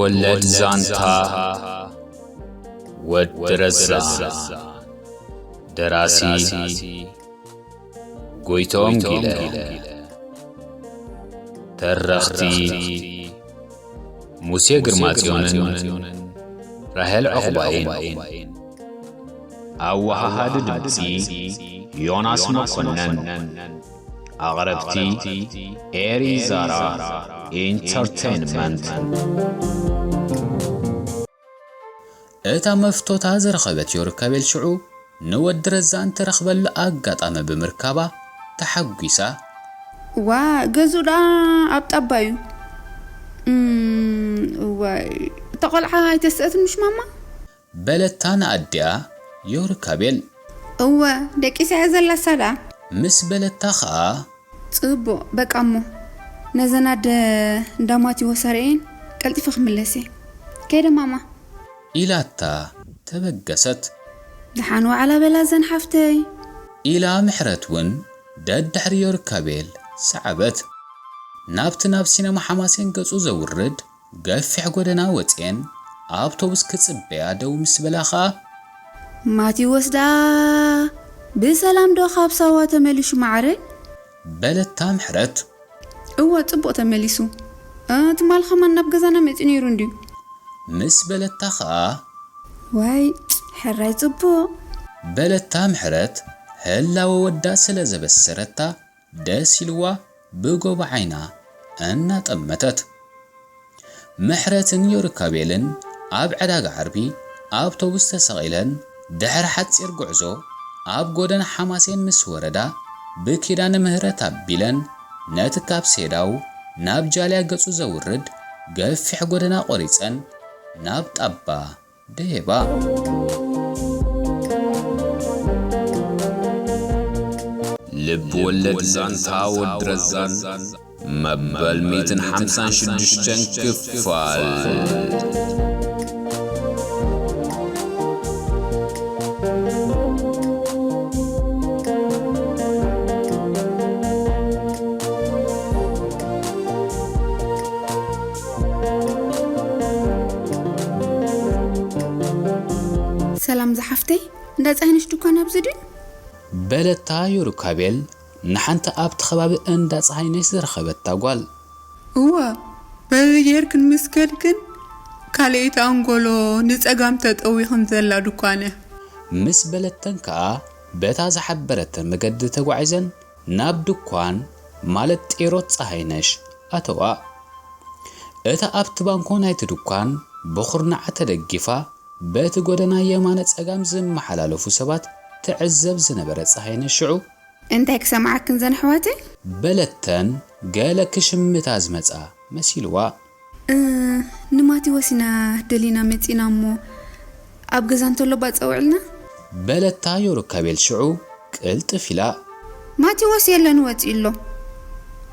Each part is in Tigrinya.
ወለድ ዛንታ ወዲ ረዛ። ደራሲ ጎይቶም ጊለ። ተረኽቲ ሙሴ ግርማጽዮንን ራሄል ዑቕባይን። ኣወሃሃዲ ድምጺ ዮናስ መኮነን። ኣቕረብቲ ኤሪ ዛራ ኢንተርቴይንመንት። እታ መፍቶታ ዝረኸበት ዮርካቤል ሽዑ ንወዲ ረዛን ትረኽበሉ ኣጋጣሚ ብምርካባ ተሓጒሳ። "ዋ፣ ገዝኡ ደኣ ኣብ ጣባ እዩ። እም፣ እዋይ፣ እታ ቆልዓ ኣይተስአትን ምሽ ማማ?" በለታ ንኣዲኣ ዮርካቤል። "እወ፣ ደቂሳ እያ ዘላ እሳ ደኣ." ምስ በለታ ኸኣ። "ጽቡቕ፣ በቃ እሞ ነዘን ኣደ እንዳ ማቲዎስ ኣርእየን ቀልጢፈ ክምለስ እየ። ከይደ ማማ?" ኢላታ ተበገሰት። "ደሓን ዋዕላ በላ እዘን ሓፍተይ?" ኢላ ምሕረት እውን ደድሕሪ ዮርካቤል ሰዓበት። ናብቲ ናብ ሲነማ ሓማሴን ገጹ ዘውርድ ገፊሕ ጎደና ወጽኤን ኣውቶቡስ ክጽበያ ደው ምስ በላ ኸኣ። "ማቲዎስ ደኣ ብሰላም ዶ ካብ ሳዋ ተመሊሱ ማዕረይ?" በለታ ምሕረት። "እወ፣ ጽቡቕ ተመሊሱ። እ፣ ትማል ኸማን ናብ ገዛና መጺኡ ነይሩ እንድዩ?" ምስ በለታ ኸኣ። "ዋይ፣ ሕራይ ጽቡቕ!" በለታ ምሕረት ህላወ ወዳ ስለ ዘበሰረታ ደስ ኢልዋ ብጎቦ ዓይና እናጠመተት። ምሕረትን ዮርካቤልን ኣብ ዕዳጋ ዓርቢ ኣውቶቡስ ተሰቒለን ድሕሪ ሓጺር ጉዕዞ ኣብ ጎደና ሓማሴን ምስ ወረዳ ብኪዳነ ምህረት ኣቢለን ነቲ ካብ ሴዳው ናብ ጃልያ ገጹ ዘውርድ ገፊሕ ጎደና ቆሪጸን ናብ ጣባ ደየባ። ልብ ወለድ ዛንታ ወዲ ረዛን መበል ሚእትን ሓምሳን ሽዱሽተን ክፋል። ሰላም ዝሓፍተይ፣ እንዳ ጻይነሽ ድኳን ኣብዚ ድዩ? በለታ ዮሩካቤል ንሓንቲ ኣብቲ ከባቢ እንዳ ጸሃይነሽ ዝረኸበታ ጓል። እወ፣ በዚ ጌርክን ምስ ከድክን ካልኣይቲ ኣንጎሎ ንጸጋም ተጠዊኽን ዘላ ድኳነ። ምስ በለተን ከኣ በታ ዝሓበረተን መገዲ ተጓዒዘን ናብ ድኳን ማለት ጤሮት ጸሃይነሽ ኣተዋ። እታ ኣብቲ ባንኮ ናይቲ ድኳን ብኹርናዓ ተደጊፋ በቲ ጎደና የማነ ጸጋም ዝመሓላለፉ ሰባት ትዕዘብ ዝነበረት ጸሃይነሽ ሽዑ፣ እንታይ ክሰምዓክን ዘን ኣሕዋተይ? በለተን ገለ ክሽምታ ዝመጻ መሲልዋ። እ፣ ንማቴዎስ ኢና ደሊና መጺና እሞ ኣብ ገዛ እንተሎ ባጸውዕልና? በለታ ዮሩካቤል ሽዑ ቅልጥፍ ኢላ። ማቴዎስ የለን ወጺኡ ኣሎ።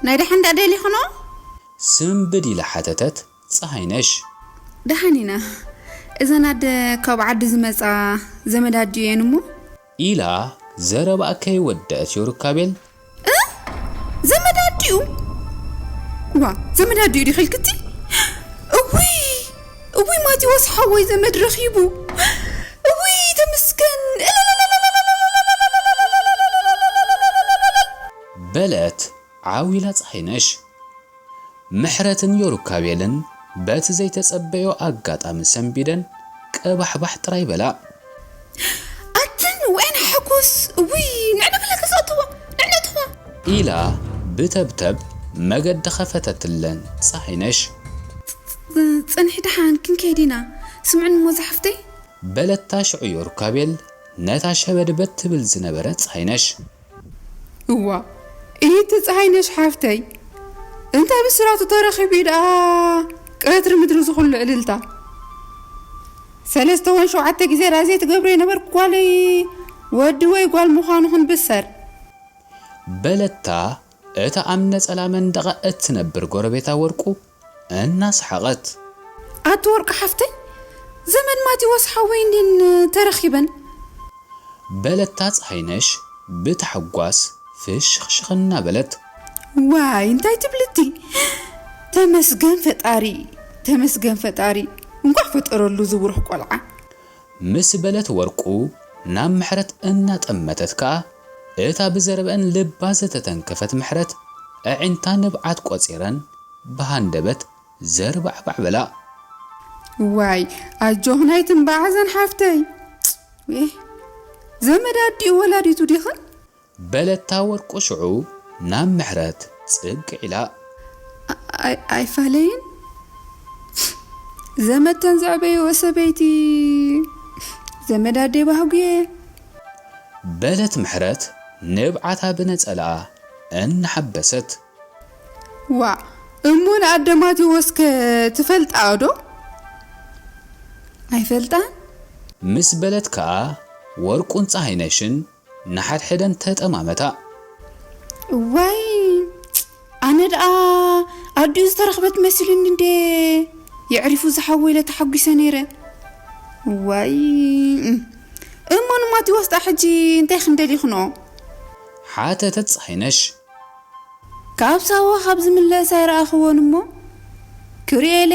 ናይ ደሓን ደኣ ደሊኽኖ? ስንብድ ኢላ ሓተተት ጸሃይነሽ። ደሓን ኢና። እዘን ኣደ ካብ ዓዲ ዝመጻ ዘመድ ኣዲኡ እየን እሞ። ኢላ ዘረባኣ ከይወደአት ዮሩካቤል። እ? ዘመድ ኣዲኡ? ዋ፣ ዘመድ ኣዲኡ ዲኺ ኢልክቲ? እውይ፣ እውይ ማቴዎስ ሓወይ ዘመድ ረኺቡ። እውይ ተመስገን። በለት ዓው ኢላ ጸሃይነሽ። ምሕረትን ዮሩካቤልን በቲ ዘይተጸበዮ ኣጋጣሚ ሰንቢደን ቀባሕባሕ ጥራይ በላ። ኣትን ውዒን ሓጎስ፣ እውይ፣ ንዕነ በላ ክዝኣትዋ፣ ንዕነ ትዋ። ኢላ ብተብተብ መገዲ ኸፈተትለን ጸሃይነሽ። ጽንሒ ደሓን ክንከይድ ኢና። ስምዕኒ እሞ ዝሓፍተይ። በለታ ሽዑ ዮሩካቤል ነታ ሸበድበት ትብል ዝነበረት ጸሃይነሽ። እዋ፣ ኢቲ ጸሃይነሽ ሓፍተይ፣ እንታይ ብስራቱ ተረኺቡ ደኣ ቀትሪ ምድሪ ዝኹሉ ዕልልታ? ሰለስተ ወይ ሸውዓተ ግዜ ራዜ ትገብሮ የነበርኩ ጓለይ ወዲ ወይ ጓል ምዃኑ ክንብሰር። በለታ እታ ኣብ ነጸላ መንደቓ እትነብር ጎረቤታ ወርቁ እናሰሓቐት። ኣቲ ወርቁ ሓፍተይ፣ ዘመድ ማቴዎስ ሓወይ እንድየን ተረኺበን። በለታ ጸሃይነሽ ብታሕጓስ ፍሽኽሽኽ እናበለት። ዋይ፣ እንታይ ትብልቲ? ተመስገን ፈጣሪ፣ ተመስገን ፈጣሪ፣ እንኳዕ ፈጠረሉ ዝብሩኽ ቆልዓ። ምስ በለት ወርቁ ናብ ምሕረት እናጠመተት ከኣ፣ እታ ብዘረበአን ልባ ዝተተንከፈት ምሕረት፣ ኣዒንታ ንብዓት ቆጺረን ብሃንደበት ዘርባዕባዕ በላ። ዋይ፣ ኣጆኽ ናይ ትንባዓ ዘን ሓፍተይ። ዌህ፣ ዘመድ ኣዲኡ ወላዲቱ ዲኽን? በለታ ወርቁ ሽዑ ናብ ምሕረት ጽግዕ ኢላ። ኣይ-፣ ኣይፋለይን? ዘመድ ተን ዘዕበይዎ ሰበይቲ፣ ዘመድ ኣደይ ባህጉየ። በለት ምሕረት ንብዓታ ብነጸላኣ እናሓበሰት። ዋእ፣ እሞ ንኣደ ማቴዎስከ ትፈልጣ ዶ? ኣይፈልጣን? ምስ በለት ከኣ ወርቁን ጸሃይነሽን ንሓድሕደን ተጠማመታ። እዋይ፣ ኣነ ደኣ ኣዲኡ ዝተረኽበት መሲሉኒ እንዴ፣ የዕሪፉ ዝሓወ ኢለ ተሓጒሰ ነይረ። እዋይ፣ እሞ ንማቴዎስ ደኣ ሕጂ እንታይ ክንደሊ ክንኦ? ሓተተት ጸሃይነሽ። ካብ ሳዋ ካብ ዝምለስ ኣይረኣኽዎን እሞ፣ ክርእየለ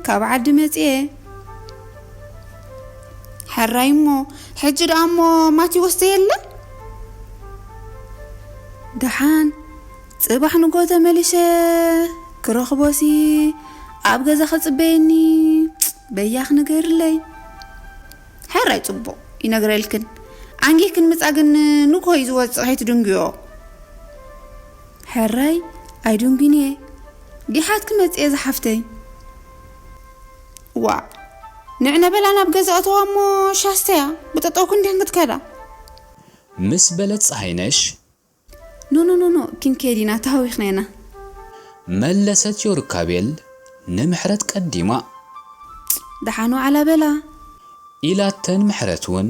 ካብ ዓዲ መጽየ። ሕራይ እሞ፣ ሕጂ ደኣ እሞ ማቴዎስ ተየለ? ደሓን፣ ጽባሕ ንጎ ተመሊሸ ክረኽቦሲ ኣብ ገዛ ክጽበየኒ በያኽ ንገርለይ። ሕራይ ጽቡቕ ይነግረልክን። ኣንጊህክን ምጻ ግን ንግሆ እዩ ዝወጽእ፣ ከይትድንግዮ። ሕራይ ኣይድንጉን እየ። ጊሓት ክመጽእ እየ ዝሓፍተይ። ዋእ፣ ንዕነ በላ ናብ ገዛ እተዋ እሞ ሻስተያ ብጠጠው ክንዲን ክትከዳ። ምስ በለት ጸሃይነሽ። ኖ፣ ኖ፣ ኖ፣ ኖ፣ ክንከይድ ኢና፣ ተሃዊኽና ኢና። መለሰት ዮርካቤል ንምሕረት ቀዲማ። ደሓን ዋዕላ በላ። ኢላተን ምሕረት እውን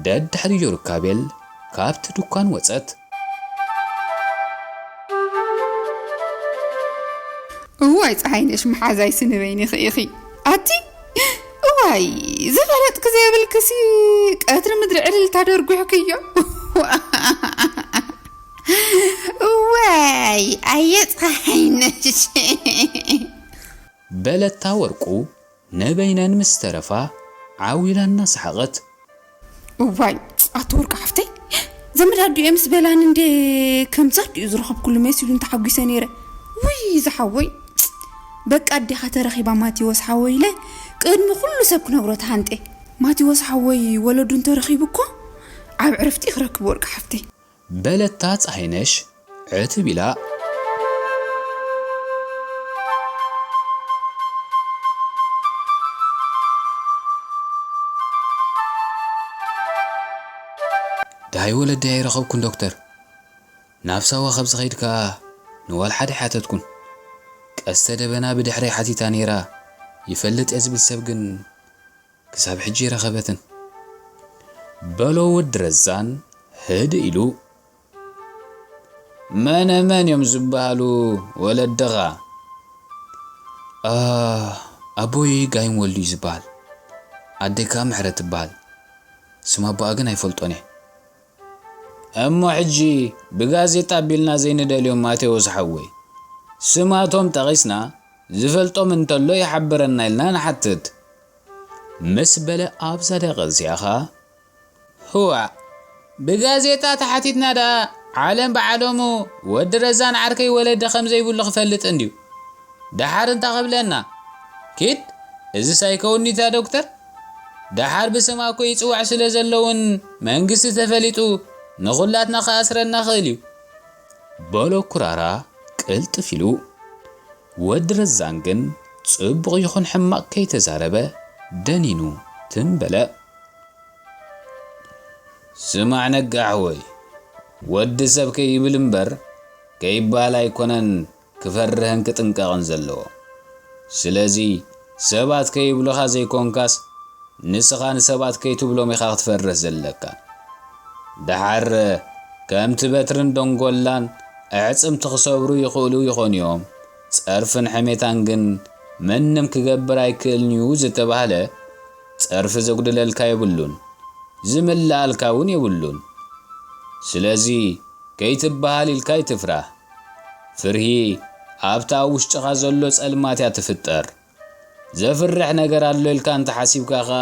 ደድሕሪ ዮርካቤል ካብቲ ድኳን ወጸት። እዋይ ጸሃይነሽ መሓዛይ ስንበይኒ ኽኢኺ። ኣቲ እዋይ ዝፈለጥኪ ዘይብልክሲ ቀትሪ ምድሪ ዕልልታ ደርጒሕክዮ። እዋይ ኣየ ጸሃይነሽ። በለታ ወርቁ ንበይነን ምስ ተረፋ ዓው ኢላ እናሰሓቐት። እዋይ ኣቲ ወርቂ ሓፍተይ፣ ዘመድ ኣዲኡ ምስ በላን እንዴ ከምዛ ኣዲኡ ዝረኸብኩሉ መሲሉን ተሓጒሰ ነይረ። ውይ ዝሓወይ፣ በቃ ኣዴኻ ተረኺባ ማቴዎስ ሓወይ ኢለ ቅድሚ ኩሉ ሰብ ክነግሮ ተሃንጤ። ማቴዎስ ሓወይ ወለዱ እንተረኺቡ እኮ ዓብ ዕርፍቲ ክረክብ ወርቂ ሓፍተይ። በለታ ጸሃይነሽ ዕትብ ኢላ። ደሃይ ወለደይ ኣይረኸብኩን ዶክተር። ናብ ሳዋ ካብ ዝኸይድ ከኣ ንዋላ ሓደ ኣይሓተትኩን። ቀስተ ደበና ብድሕረይ ሓቲታ ነይራ። ይፈልጥ እየ ዝብል ሰብ ግን ክሳብ ሕጂ ኣይረኸበትን። በሎ ወዲ ረዛን ህድእ ኢሉ። መነ መን እዮም ዝበሃሉ ወለድኻ? ኣ፣ ኣቦይ ጋይም ወልዱ እዩ ዝበሃል። ኣደይ ከኣ ምሕረት ትበሃል። ስም ኣቦኣ ግን ኣይፈልጦን እየ። እሞ ሕጂ ብጋዜጣ ኣቢልና ዘይንደልዮም ማቴዎስ ሓወይ፣ ስማቶም ጠቒስና ዝፈልጦም እንተሎ ይሓብረና ኢልና ንሓትት። ምስ በለ ኣብዛ ደቂቕ እዚኣ ኸኣ፣ ህዋእ፣ ብጋዜጣ ተሓቲትና ደኣ ዓለም ብዓለሙ ወዲ ረዛን ዓርከይ ወለደ ከም ዘይብሉ ክፈልጥ እንድዩ። ደሓር እንታይ ክብለና? ኪድ፣ እዝስ ኣይከውን'ዩ እታ ዶክተር? ደሓር ብስማ እኮ ይጽዋዕ ስለ ዘሎ'ውን መንግስቲ ተፈሊጡ ንኹላትና ክኣስረና ይኽእል እዩ። በሎ ኩራራ ቅልጥፍ ኢሉ። ወዲ ረዛን ግን ጽቡቕ ይኹን ሕማቕ ከይተዛረበ ደኒኑ ትም በለ። ስማዕ ነጋ ሓወይ፣ ወዲ ሰብ ከይብል እምበር ከይበሃል ኣይኮነን ክፈርህን ክጥንቀቕን ዘለዎ። ስለዚ ሰባት ከይብሉኻ ዘይኮንካስ፣ ንስኻ ንሰባት ከይትብሎም ኢኻ ክትፈርህ ዘለካ። ደሓር ከምቲ በትርን ደንጎላን ኣዕጽምቲ ክሰብሩ ይኽእሉ ይኾኑ እዮም፣ ጸርፍን ሕሜታን ግን ምንም ክገብር ኣይክእልን'ዩ ዝተባህለ፣ ጸርፊ ዘጉድለልካ የብሉን፣ ዝምልኣልካ እውን የብሉን። ስለዚ ከይትበሃል ኢልካ ኣይትፍራህ። ፍርሂ ኣብታ ኣብ ውሽጥኻ ዘሎ ጸልማት እያ ትፍጠር። ዘፍርሕ ነገር ኣሎ ኢልካ እንተሓሲብካ ኸኣ፣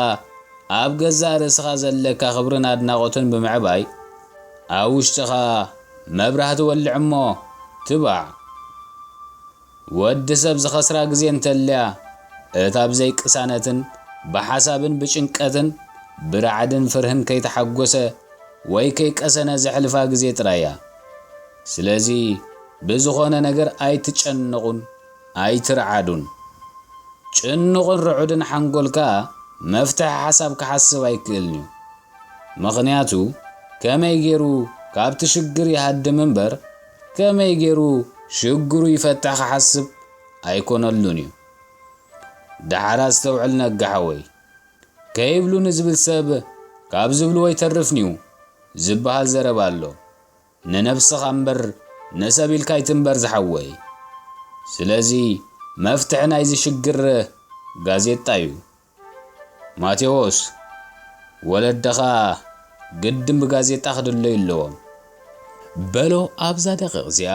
ኣብ ገዛእ ርእስኻ ዘለካ ክብርን ኣድናቖትን ብምዕባይ፣ ኣብ ውሽጥኻ መብራህቲ ወልዕ እሞ ትባዕ። ወዲ ሰብ ዝኸስራ ግዜ እንተልያ፣ እታ ብዘይ ቅሳነትን ብሓሳብን ብጭንቀትን ብራዕድን ፍርህን ከይተሓጎሰ ወይ ከይቀሰነ ዘሕልፋ ግዜ ጥራይ እያ። ስለዚ ብዝኾነ ነገር ኣይትጨነቑን ኣይትርዓዱን። ጭኑቕን ርዑድን ሓንጎል ከኣ መፍትሒ ሓሳብ ክሓስብ ኣይክእልን እዩ። ምኽንያቱ ከመይ ገይሩ ካብቲ ሽግር ይሃድም እምበር ከመይ ገይሩ ሽግሩ ይፈትሕ ክሓስብ ኣይኮነሉን እዩ። ደሓር ኣስተውዕል ነጋ ሓወይ። ከይብሉኒ ዝብል ሰብ ካብ ዝብልዎ ኣይተርፍን እዩ ዝበሃል ዘረባ ኣሎ። ንነብስኻ እምበር ንሰብ ኢልካ ኣይትንበር ዝሓወይ። ስለዚ መፍትሒ ናይዚ ሽግር ጋዜጣ እዩ። ማቴዎስ፣ ወለድኻ ግድን ብጋዜጣ ክድለዩ ኣለዎም። በሎ ኣብዛ ደቂቕ እዚኣ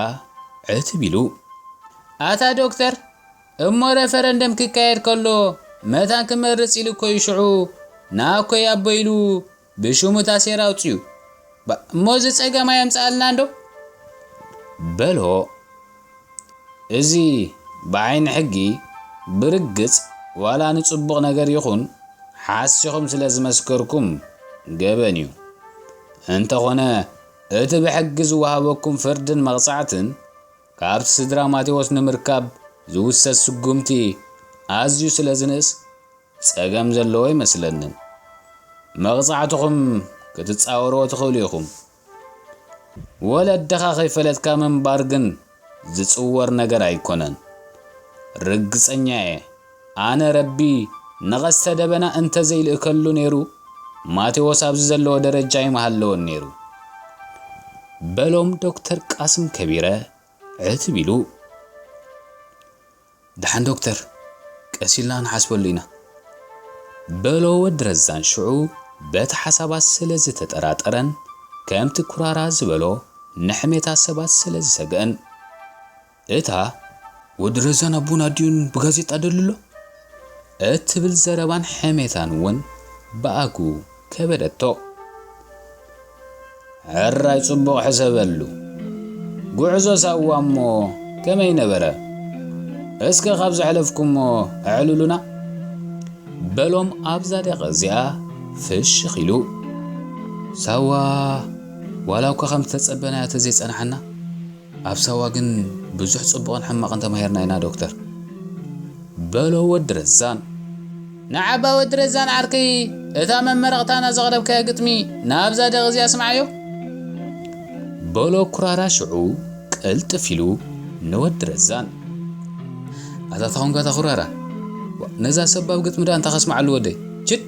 ዕትብ ኢሉ። ኣታ ዶክተር፣ እሞ ረፈረንደም ክካየድ ከሎ መታን ክመርጽ ኢሉ እኮ እዩ ሽዑ ንኣኮይ ኣቦ ኢሉ ብሽሙ ታሴራ ኣውጽኡ። ባ-፣ እሞ እዚ ጸገም ኣየምጽኣልናን ዶ? በሎ። እዚ ብዓይኒ ሕጊ ብርግጽ ዋላ ንጽቡቕ ነገር ይኹን ሓሲኹም ስለ ዝመስከርኩም ገበን እዩ። እንተኾነ እቲ ብሕጊ ዝወሃበኩም ፍርድን መቕጻዕትን ካብቲ ስድራ ማቴዎስ ንምርካብ ዝውሰድ ስጉምቲ ኣዝዩ ስለ ዝንእስ ጸገም ዘለዎ ኣይመስለንን። መቕጻዕትኹም ክትጻወርዎ ትኽእሉ ኢኹም። ወለድኻ ከይፈለጥካ ምንባር ግን ዝጽወር ነገር ኣይኮነን። ርግጸኛ እየ፣ ኣነ ረቢ ንቐስተ ደበና እንተ ዘይልእከሉ ነይሩ፣ ማቴዎስ ኣብዚ ዘለዎ ደረጃ ኣይምሃለወን ነይሩ። በሎም ዶክተር ቃስም ከቢረ ዕትብ ኢሉ። ደሓን ዶክተር፣ ቀስ ኢልና ንሓስበሉ ኢና። በሎ ወዲ ረዛን ሽዑ በቲ ሓሳባት ስለ ዝተጠራጠረን ከምቲ ኩራራ ዝበሎ ንሕሜታ ሰባት ስለ ዝሰግአን። እታ ወዲ ረዛን ኣቦን ኣዲኡን ብጋዜጣ ደልሎ እትብል ዘረባን ሕሜታን እውን ብኣግኡ ከበደቶ። ሕራይ ጽቡቕ ሕሰበሉ። ጉዕዞ ሳዋ እሞ ከመይ ነበረ? እስከ ካብ ዘሕለፍኩሞ ኣዕልሉና። በሎም ኣብዛ ደቂ እዚኣ ፍሽኽ ኢሉ። ሳዋ ዋላ እኳ ከም ዝተጸበናዮ ተዘይጸንሓና፣ ኣብ ሳዋ ግን ብዙሕ ጽቡቕን ሕማቕን ተማሂርና ኢና ዶክተር። በሎ ወዲ ረዛን። ንዓባ ወዲ ረዛን ዓርከይ፣ እታ መመረቕታና ዘቕረብካያ ግጥሚ ናብዛ ደቒ እዚኣ ስምዓዮ። በሎ ኩራራ ሽዑ ቅልጥፍ ኢሉ ንወዲ ረዛን። ኣታ ታኾንካ እታ ኩራራ፣ ነዛ ሰባብ ግጥሚ ደኣ እንታይ ከስምዓሉ ወደይ? ችድ!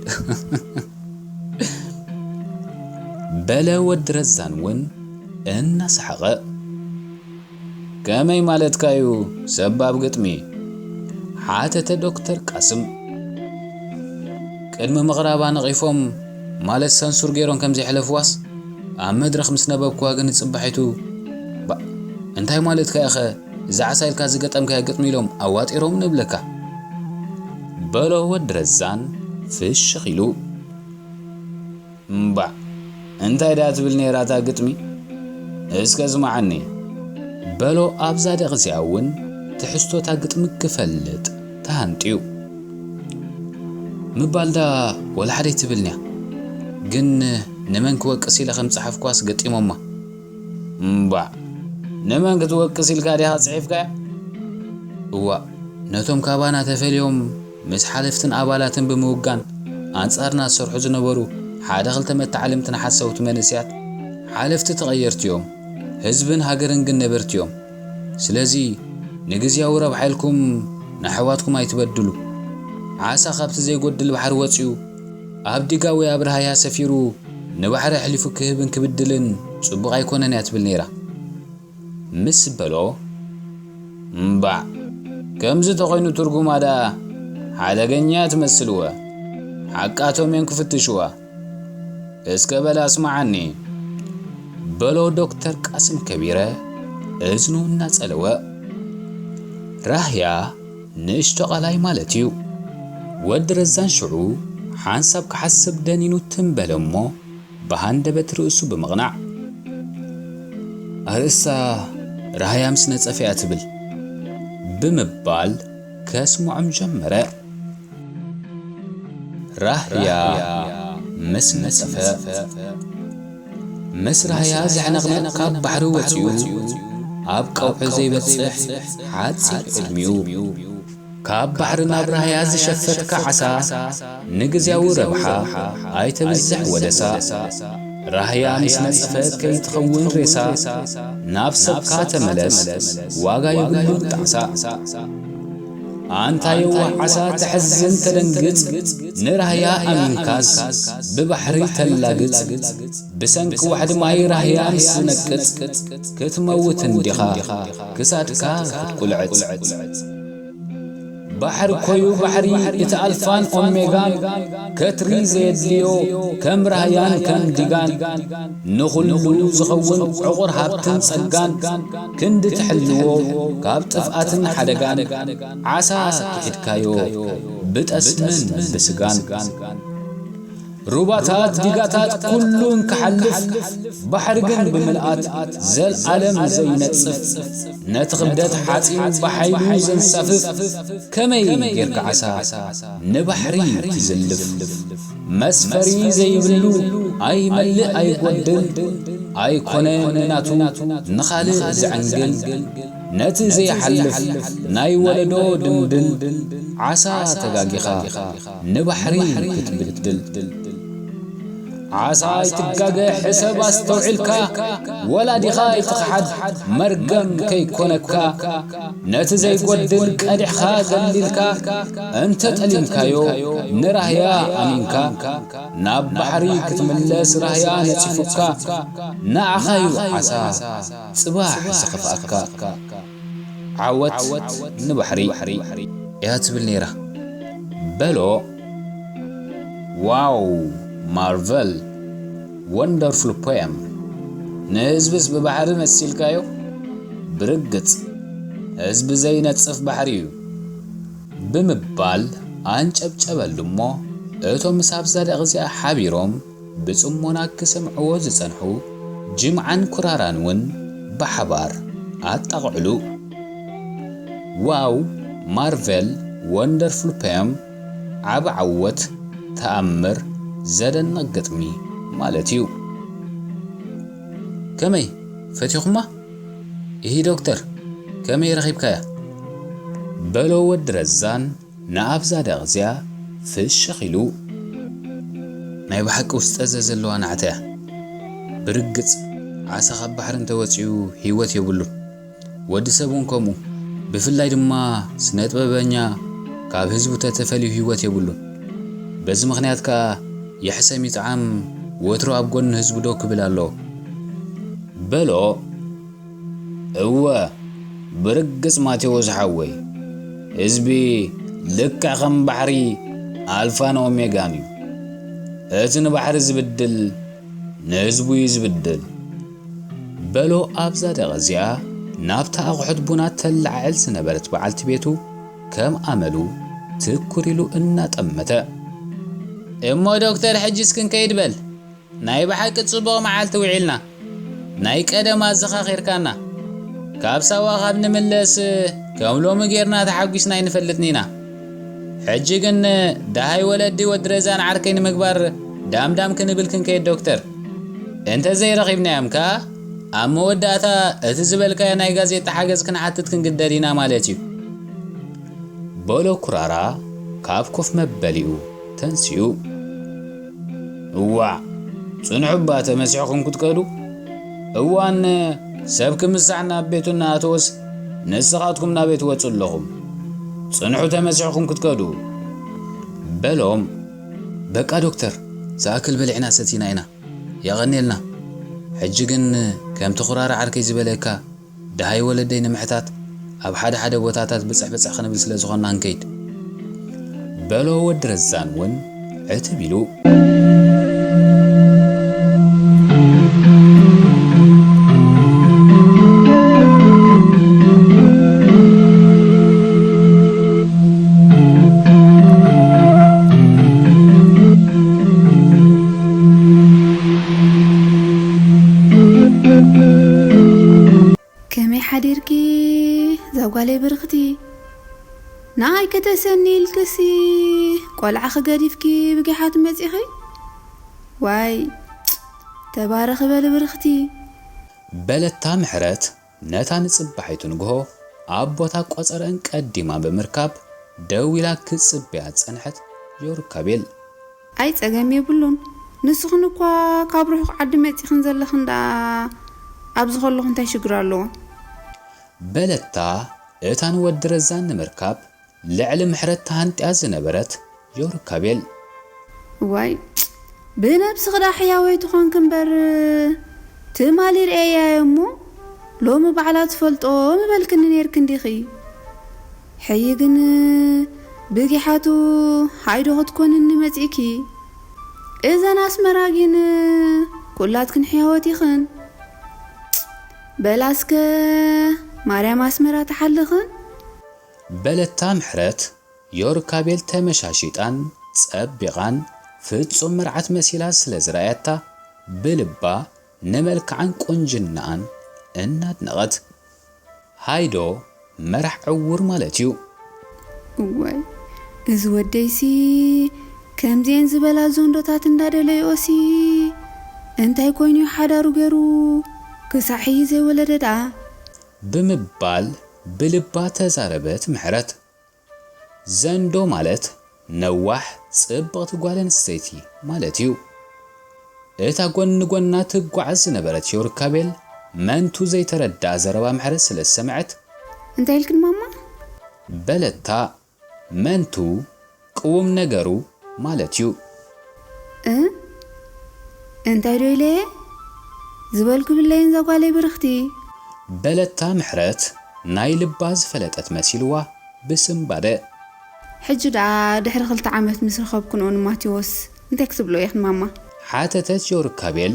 በለ ወዲ ረዛን እውን እናሰሓቐ። ከመይ ማለትካ እዩ ሰባብ ግጥሚ? ሓተተ ዶክተር ቃስም። ቅድሚ ምቕራባ ነቒፎም ማለት ሰንሱር ገይሮም ከም ዘይሕለፍዋስ ኣብ መድረኽ ምስ ነበብክዋ ግን ንጽባሒቱ፣ "ባ፣ እንታይ ማለትካ ኢኸ እዛ ዓሳ ኢልካ ዝገጠምካያ ግጥሚ?" ኢሎም ኣዋጢሮም ንብለካ። በሎ ወዲ ረዛን ፍሽኽ ኢሉ። እምባዕ፣ እንታይ ደኣ ትብል ነይራ እታ ግጥሚ? እስከ ስምዓኒ። በሎ ኣብዛ ደቒ እዚኣ እውን ትሕዝቶ እታ ግጥሚ ክፈልጥ ተሃንጥዩ። ምባል ደኣ ወላ ሓደ ኣይትብልንያ። ግን ንመን ክወቅስ ኢለ ከም ጸሓፍኳስ ገጢሞማ። እምባዕ፣ ንመን ክትወቅስ ኢልካ ዲኻ ጽሒፍካያ? እዋእ፣ ነቶም ካባና ተፈልዮም ምስ ሓለፍትን ኣባላትን ብምውጋን ኣንጻርና ዝሰርሑ ዝነበሩ ሓደ ክልተ መተዓልምትን ሓሰውቲ መንእሰያት ሓለፍቲ ተቐየርቲ እዮም። ህዝብን ሃገርን ግን ነበርቲ እዮም። ስለዚ ንግዝያዊ ረብሓ ኢልኩም ንኣሕዋትኩም ኣይትበድሉ። ዓሳ ካብቲ ዘይጎድል ባሕሪ ወጺኡ ኣብ ዲጋ ወይ ኣብ ራህያ ሰፊሩ ንባሕሪ ኣሕሊፉ ክህብን ክብድልን ጽቡቕ ኣይኮነን እያ ትብል ነይራ። ምስ በሎ፣ እምባዕ፣ ከምዚ ተኾይኑ ትርጉማ ደኣ ሓደገኛ ትመስልወ። ሓቃቶም እዮም ክፍትሽዋ። እስከ በል ኣስምዓኒ፣ በሎ ዶክተር ቃስም ከቢረ እዝኑ እናጸለወ። ራህያ ንእሽቶ ቐላይ ማለት እዩ። ወዲ ረዛን ሽዑ ሓንሳብ ክሓስብ ደኒኑ ትም በለ እሞ፣ ብሃንደበት ርእሱ ብምቕናዕ፣ ኣርእስታ ራህያ ምስ ነጸፈ እያ ትብል፣ ብምባል ከስምዖም ጀመረ። ራህያ ምስ ነጸፈ። ምስ ራህያ ዝሕነቕነቕ ካብ ባሕሪ ወጺኡ፣ ኣብ ቀውዒ ዘይበጽሕ ሓጺር ዕድሚኡ። ካብ ባሕሪ ናብ ራህያ ዝሸፈትካ ዓሳ፣ ንግዝያዊ ረብሓ ኣይተብዝሕ ወደሳ። ራህያ ምስ ነጸፈ ከይትኸውን ሬሳ፣ ናብ ሰብካ ተመለስ፣ ዋጋ የብሉን ጣዕሳ። ኣንታ የዋህ ዓሳ ተሕዝን ተደንግጽ፣ ንራህያ ኣሚንካስ ብባሕሪ ተላግጽ። ብሰንኪ ዋሕዲ ማይ ራህያ ምስ ዝነቅጽ፣ ክትመውት እንዲኻ ክሳድካ ክትቁልዕጽ። ባሕሪ ኮዩ ባሕሪ እቲ ኣልፋን ኦሜጋን፣ ከትሪ ዘየድልዮ ከም ራህያን ከም ዲጋን፣ ንኹሉ ዝኸውን ዕቑር ሃብትን ጸጋን፣ ክንዲ ትሕልዎ ካብ ጥፍኣትን ሓደጋን፣ ዓሳ ክሒድካዮ ብጠስምን ብስጋን። ሩባታት ዲጋታት ኩሉን ክሓልፍ፣ ባሕሪ ግን ብምልኣት ዘልኣለም ዘይነጽፍ፣ ነቲ ክብደት ሓጺን ብሓይሉ ዘንሳፍፍ፣ ከመይ ጌርካ ዓሳ ንባሕሪ ትዝልፍ? መስፈሪ ዘይብሉ ኣይመልእ ኣይጎድል፣ ኣይኮነ ንናቱ ንኻልእ ዝዕንግል፣ ነቲ ዘይሓልፍ ናይ ወለዶ ድንድል፣ ዓሳ ተጋጊኻ ንባሕሪ ክትብድል። ዓሳ ኣይትጋገ ሕሰብ ኣስተውዒልካ፣ ወላዲኻ ኣይትኽሓድ መርገም ከይኮነካ። ነቲ ዘይጎድል ቀዲሕኻ ገሊልካ፣ እንተ ጠሊምካዮ ንራህያ ኣሚንካ፣ ናብ ባሕሪ ክትምለስ ራህያ ነጺፉካ፣ ንዓኻዩ ዓሳ ጽባሕ ዝኸፍኣካ። ዓወት ንባሕሪ እያ ትብል ነይራ። በሎ። ዋው! ማርቨል! ወንደርፉል ፖየም! ንህዝብስ ብባሕሪ መሲልካዮ? ብርግጽ ህዝቢ ዘይነጽፍ ባሕሪ እዩ፣ ብምባል ኣንጨብጨበሉ እሞ፣ እቶም ምስ ኣብዛ ደቕ እዚኣ ሓቢሮም ብጽሞና ክሰምዕዎ ዝጸንሑ ጅምዓን ኩራራን እውን ብሓባር ኣጣቕዕሉ። ዋው! ማርቨል! ወንደርፉል ፖየም! ዓቢ ዓወት፣ ተኣምር፣ ዘደንቕ ግጥሚ ማለት እዩ። ከመይ፣ ፈቲኹማ? ኢሂ ዶክተር፣ ከመይ ረኺብካያ? በሎ ወዲ ረዛን ንኣብዛ ደቕዚኣ ፍሽኽ ኢሉ። ናይ ብሓቂ ውስጠዘ ዘለዋ ናዕታ እያ። ብርግጽ፣ ዓሳ ካብ ባሕሪ እንተወጺኡ ህይወት የብሉን። ወዲ ሰብ እውን ከምኡ። ብፍላይ ድማ ስነ ጥበበኛ ካብ ህዝቡ ተተፈልዩ ህይወት የብሉን። በዚ ምኽንያት ከኣ "ይሕሰም ይጥዓም፣ ወትሩ ኣብ ጎኒ ህዝቡ ደው ክብል ኣለዎ" በሎ። እወ፣ ብርግጽ ማቴዎስ ሓወይ፣ ህዝቢ ልክዕ ከም ባሕሪ ኣልፋን ኦሜጋን እዩ። እቲ ንባሕሪ ዝብድል ንህዝቡ እዩ ዝብድል። በሎ ኣብዛ ደቐ እዚኣ ናብታ ኣቑሑት ቡና ተለዓዕል ዝነበረት በዓልቲ ቤቱ ከም ኣመሉ ትኩር ኢሉ እናጠመተ። እሞ ዶክተር፣ ሕጂስ ክንከይድ በል። ናይ ብሓቂ ጽቡቕ መዓልቲ ውዒልና። ናይ ቀደም ኣዘኻኺርካና። ካብ ሳዋ ካብ ንምለስ ከም ሎሚ ጌርና ተሓጒስና ኣይንፈልጥን ኢና። ሕጂ ግን ደሃይ ወለዲ ወዲ ረዛን ዓርከይ ንምግባር ዳምዳም ክንብል ክንከይድ ዶክተር። እንተ ዘይረኺብናዮም ከኣ ኣብ መወዳእታ እቲ ዝበልካዮ ናይ ጋዜጣ ሓገዝ ክንሓትት ክንግደድ ኢና ማለት እዩ። በሎ ኩራራ ካብ ኮፍ መበሊኡ ተንሲኡ። እዋእ፣ ጽንሑ እባ ተመሲሕኩም ክትከዱ። እዋን ሰብ ክምሳሕ ናብ ቤቱ እናኣተወስ ንስኻትኩም ናበይ ትወጹ ኣለኹም? ጽንሑ ተመሲሕኩም ክትከዱ። በሎም። በቃ ዶክተር፣ ዝኣክል በሊዕና ሰቲና ኢና። የቐንየልና። ሕጂ ግን ከምቲ ኩራራ ዓርከይ ዝበለካ ደሃይ ወለደይ ንምሕታት ኣብ ሓደ ሓደ ቦታታት ብጽሕ ብጽሕ ክንብል ስለ ዝኾንና ንከይድ። በሎ ወዲ ረዛን እውን ዕትብ ኢሉ። ጓለይ ብርኽቲ፣ ንኣይ ከተሰኒ ኢልክሲ ቆልዓ ክገዲፍኪ ብጊሓት መጺኺ? ዋይ፣ ተባረኺ በሊ ብርኽቲ። በለታ ምሕረት ነታ ንጽባሒቱ ንግሆ ኣብ ቦታ ቆጸረን ቀዲማ ብምርካብ ደው ኢላ ክትጽበያ ዝጸንሐት ዮርካቤል። ኣይ ጸገም የብሉን። ንስኽን እኳ ካብ ርሑቕ ዓዲ መጺኽን ዘለኽን ደኣ ኣብዚ ከለኹ እንታይ ሽግር ኣለዎ? በለታ እታ ንወዲ ረዛን ንምርካብ ልዕሊ ምሕረት ተሃንጥያ ዝነበረት ዮርካቤል። እዋይ፣ ብነብስኺ ደኣ ሕያወይቲ ኾንኪ እምበር፣ ትማሊ ርእየያ እየ እሞ ሎሚ ባዕላ ትፈልጦ ምበልክኒ ኔርኪ እንዲኺ። ሕጂ ግን ብጊሓቱ ሃይዶ ክትኮንኒ መጺእኪ። እዘን ኣስመራ ግን ኩላትክን ሕያወት ኢኽን። በላ እስከ ማርያም ኣስመራ ትሓልኽን። በለታ ምሕረት ዮርካቤል ተመሻሺጣን ጸቢቓን ፍጹም መርዓት መሲላ ስለ ዝረኣያታ ብልባ ንመልክዓን ቁንጅናኣን እናድነቐት። ሃይዶ መራሕ ዕዉር ማለት እዩ። እዋይ፣ እዚ ወደይሲ ከምዚኤን ዝበላ ዞንዶታት እንዳደለይኦሲ እንታይ ኮይኑ እዩ ሓዳሩ ገይሩ ክሳዕ ሕጂ ዘይወለደ ደኣ? ብምባል ብልባ ተዛረበት ምሕረት። ዘንዶ ማለት ነዋሕ ጽብቕቲ ጓል ኣንስተይቲ ማለት እዩ። እታ ጎኒ ጎና ትጓዓዝ ዝነበረት ዮርካቤል መንቱ ዘይተረድኣ ዘረባ ምሕረት ስለ ዝሰምዐት፣ እንታይ ኢልክን ማማ? በለታ። መንቱ ቅውም ነገሩ ማለት እዩ። እ? እንታይ ዶ ኢለ ዝበልኩ ብለይን ዘጓለይ ብርኽቲ? በለታ ምሕረት ናይ ልባ ዝፈለጠት መሲልዋ ብስምባደ። ሕጂ ደኣ ድሕሪ ክልተ ዓመት ምስ ረኸብኩንኦ ንማቴዎስ እንታይ ክትብሎ ኢኽን ማማ? ሓተተት ዮርካቤል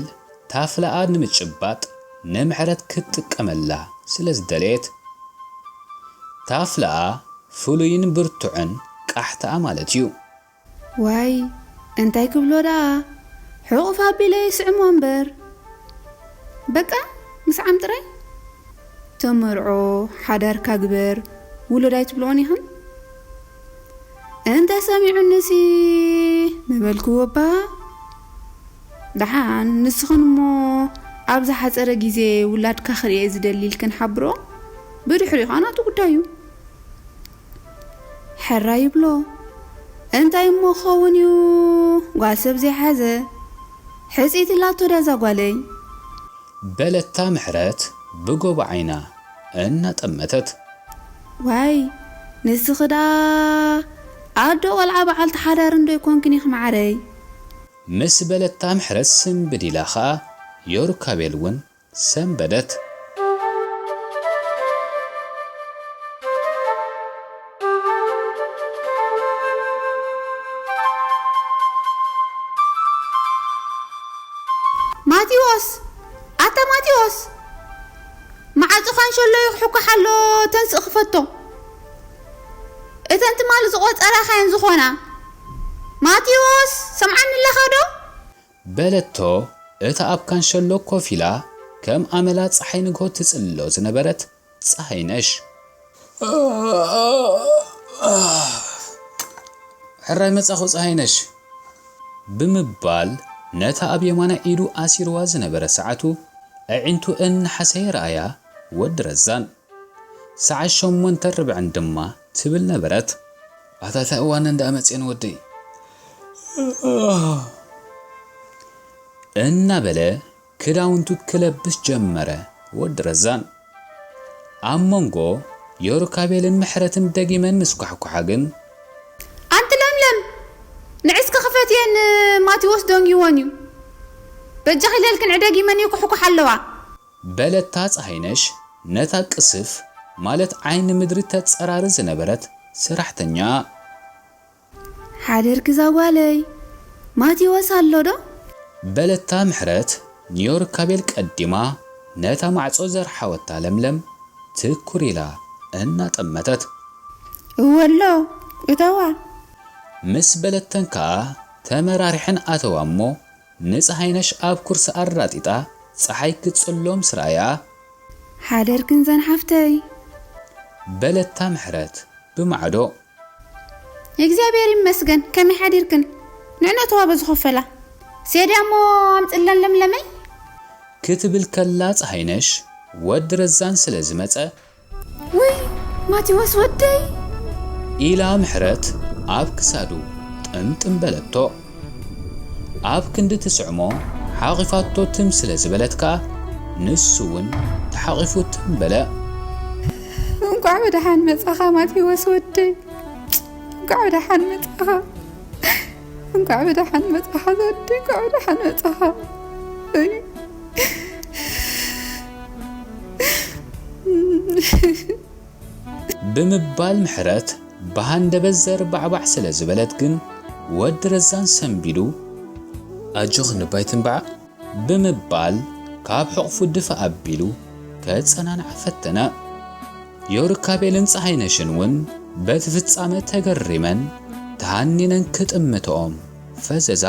ታፍላኣ ንምጭባጥ ንምሕረት ክትጥቀመላ ስለ ዝደለየት። ታፍላኣ ፍሉይን ብርቱዕን ቃሕታኣ ማለት እዩ። ዋይ እንታይ ክብሎ ደኣ፣ ሕቑፍ ኣቢለ ይስዕሞ እምበር። በቃ ምስዓም ጥራይ። ተመርዖ፣ ሓዳርካ ግበር፣ ውሉድ ኣይትብልኦን ኢኽን? እንተ ሰሚዑኒሲ ምበልክዎ እባ። ደሓን ንስኽን እሞ ኣብ ዝሓጸረ ግዜ ውላድካ ክርእየ ዝደሊ ኢልክን ሓብሮ፣ ብድሕሪኡ ኸኣ ናቱ ጉዳይ እዩ። ሕራይ ይብሎ። እንታይ እሞ ክኸውን እዩ ጓል ሰብ ዘይሓዘ? ሕጽይቲ ኣላቶ ዳዛ ጓለይ። በለታ ምሕረት ብጎቦ ዓይና እናጠመተት። ዋይ ንስኺ ደኣ ኣዶ ቆልዓ በዓልቲ ሓዳር እንዶ ኣይኮንክን ኢኺ መዓረይ። ምስ በለታ ምሕረት ስምብድ ኢላ ኸኣ ዮርካቤል እውን ሰንበደት። ማቴዎስ! ኣታ ማቴዎስ! መዓጹ ካንሸሎ ይኹሕኳሕ ኣሎ፣ ተንስእ ክፈቶ። እተን ትማሊ ዝቖጸራኻየን ዝኾና። ማቴዎስ! ሰምዓኒ ኣለኻ ዶ? በለቶ እታ ኣብ ካንሸሎ ኮፍ ኢላ ከም ኣመላ ጸሓይ ንግሆ ትጽልሎ ዝነበረት ጸሃይነሽ። ሕራይ መጻኹ ጸሃይነሽ። ብምባል ነታ ኣብ የማናይ ኢዱ ኣሲርዋ ዝነበረ ሰዓቱ ኣዒንቱ እናሓሰየ ረኣያ ወዲ ረዛን። ሰዓት ሸሞንተ ርብዕን ድማ ትብል ነበረት። ኣታ እታ እዋን እንዳ መጽኤን ወደይ። እናበለ ክዳውንቱ ክለብስ ጀመረ ወዲ ረዛን። ኣብ መንጎ ዮርካቤልን ምሕረትን ደጊመን ምስ ኳሕኳሓ ግን ኣንቲ ለምለም፣ ንዒ እስከ ክፈትየን፣ ማቴዎስ ደንጊወን እዩ። በጃኺ ኢለልክን ዕደጊመን ይኩሕኩሓ ኣለዋ። በለታ ጸሃይነሽ ነታ ቅስፍ ማለት ዓይኒ ምድሪ ተጸራሪ ዝነበረት ሰራሕተኛ። ሓደርኪ እዛ ጓለይ፣ ማቴዎስ ኣሎ ዶ? በለታ ምሕረት ንዮርካቤል ቀዲማ ነታ ማዕጾ ዘርሓወታ ለምለም ትኩር ኢላ እናጠመተት። እወ ኣሎ፣ እተዋ። ምስ በለተን ከኣ ተመራሪሐን ኣተዋ እሞ ንጸሃይነሽ ኣብ ኩርሲ ኣራጢጣ ጸሓይ ክትጽሎ ምስ ረኣያ። ሓደርክን ዘን ሓፍተይ። በለታ ምሕረት ብማዕዶ። እግዚኣብሔር ይመስገን። ከመይ ሓዲርክን? ንዕነትዋ በዝኸፈላ ሴድያ እሞ ኣምፅለን ለምለመይ። ክትብል ከላ ፀሃይነሽ ወዲ ረዛን ስለ ዝመፀ ውይ ማቴዎስ ወደይ። ኢላ ምሕረት ኣብ ክሳዱ ጥምጥም በለቶ። ኣብ ክንዲ ትስዕሞ ሓቒፋቶ ትም ስለ ዝበለት ከኣ ንሱ እውን ተሓቒፉ ትም በለ። እንኳዕ ብደሓን መጻኻ ማቴዎስ ወደይ። እንኳዕ ብደሓን መጻኻ። እንኳዕ ብደሓን መጻኻ ዘወደይ፣ እንኳዕ ብደሓን መጻኻ። እይ። ብምባል ምሕረት ብሃንደበት ዘርባዕባዕ ስለ ዝበለት ግን ወዲ ረዛን ሰንቢዱ ኣጆኽ ንባይ ትንባዕ ብምባል ካብ ሕቕፉ ድፋ ኣቢሉ ከጸናንዓ ፈተነ። ዮርካቤልን ፀሃይነሽን እውን በቲ ፍጻመ ተገሪመን ተሃኒነን ክጥምትኦም ፈዘዛ።